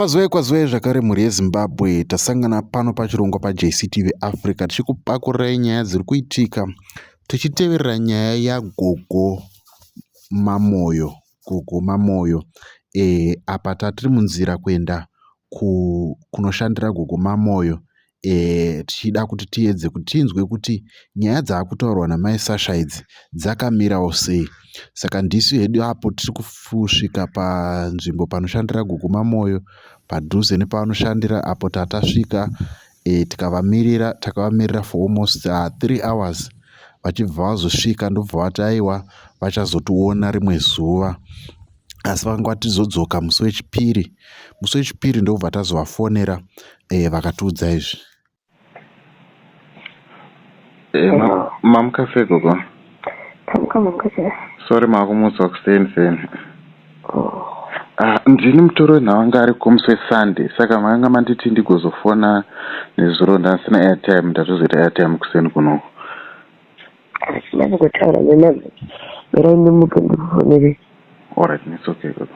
Kwaziwai kwaziwai zvakare mhuri yeZimbabwe tasangana pano pachirongwa paJCTV Africa tichikupakurirai nyaya dziri kuitika tichiteverera nyaya yagogo Mamoyo gogo Mamoyo e, apa tatiri munzira kuenda kunoshandira gogo Mamoyo e, tichida kuti tiedze kuti tinzwe kuti nyaya dzaakutaurwa namai Sasha idzi dzakamirawo sei. Saka ndisu hedu apo tiri kusvika panzvimbo panoshandira gogo Mamoyo padhuze nepavanoshandira apo tatasvika e, tikavamirira takavamirira for almost 3 hours vachibva vazosvika ndobva vati aiwa vachazotiona rimwe zuva asi vanga vatizodzoka musi wechipiri musi wechipiri ndobva tazovafonera e, vakatiudza izvi Eh, mamuka sei gogo? Tamuka mamuka sei? Sorry makumutswa kuseni seni. Oh. Ah, ndini mutoro wenhau anga ariko musi weSunday saka makanga manditi ndigozofona nezuro ndasina airtime ndatozoita airtime kuseni kunoku. Asina kungotaura nenumber. Mirai ndimuke ndikufonere. Alright, it's okay gogo.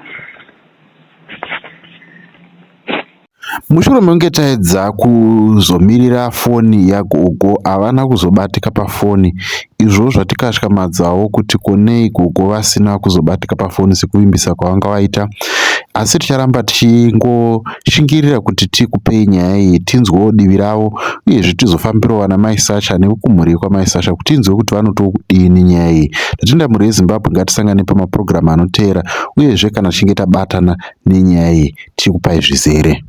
Mushure mekunge taedza kuzomirira foni yagogo havana kuzobatika pafoni izvo zvatikatyamadzawo kuti ko nei gogo vasina kuzobatika pafoni sekuvimbisa kwavanga vaita. Asi ticharamba tichingoshingirira kuti tikupei nyaya iyi tinzwewo divi ravo uyezve tizofambirawo vana mai Sasha nevekumhuri yekwamai Sasha kuti tinzwe kuti vanotiwo kudini nyaya iyi. Tatenda mhuri yeZimbabwe ngatisangane pamapurogiramu anoteera uyezve kana tichinge tabatana nenyaya iyi tichikupai zvizere.